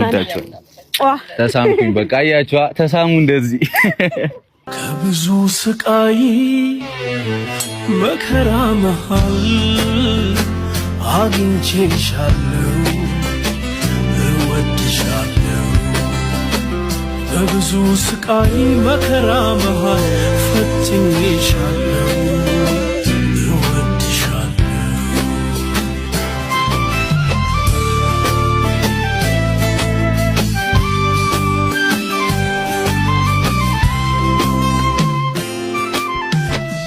እንወዳችኋለን። ተሳምኩኝ። በቃ አያችኋ፣ ተሳሙ እንደዚህ። ከብዙ ስቃይ መከራ መሃል አግኝቼሻለሁ፣ እወድሻለሁ። በብዙ ስቃይ መከራ መሃል ፈትኜሻለሁ፣ እወድሻለሁ።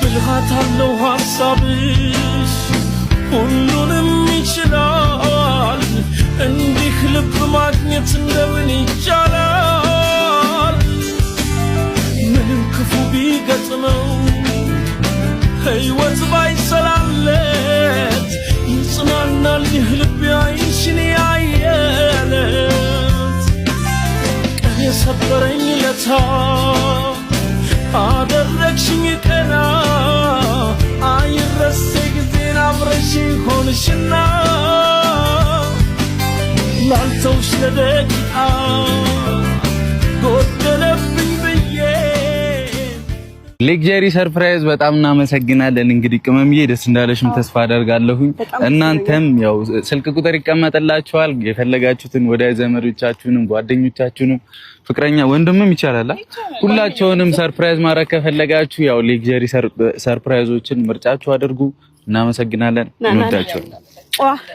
ብልሃት አለው ሐሳብሽ፣ ሁሉንም ይችላል። እንዲህ ልብ ማግኘት እንደምን ይቻላል? ምንም ክፉ ቢገጥመው፣ ሕይወት ባይሰላለት፣ ይጽናናል ይህ ልብ ዓይንሽን ያየለት። ቀን የሰበረኝ ለታ አደረግሽኝ ቀና፣ አይረሴ ጊዜን አብረሽ ሆንሽና ላልተውሽ ለደቂቃ ጎደለብኝ ብዬ። Luxury Surprise በጣም እናመሰግናለን። እንግዲህ ቅመምዬ ደስ እንዳለሽም ተስፋ አደርጋለሁኝ። እናንተም ያው ስልክ ቁጥር ይቀመጥላችኋል። የፈለጋችሁትን ወዳጅ ዘመዶቻችሁንም፣ ጓደኞቻችሁንም፣ ፍቅረኛ ወንድምም ይቻላል፣ ሁላቸውንም surprise ማድረግ ከፈለጋችሁ ያው Luxury Surprise ኦችን ምርጫችሁ አድርጉ። እናመሰግናለን። እንወዳችኋለን።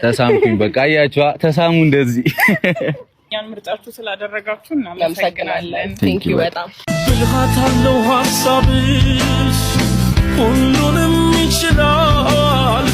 ተሳምኩኝ። በቃ አያችኋ፣ ተሳሙ እንደዚህ። እኛን ምርጫችሁ ስላደረጋችሁ እናመሰግናለን። Thank you በጣም። ብልሃት አለው ሐሳብሽ፣ ሁሉንም ይችላል።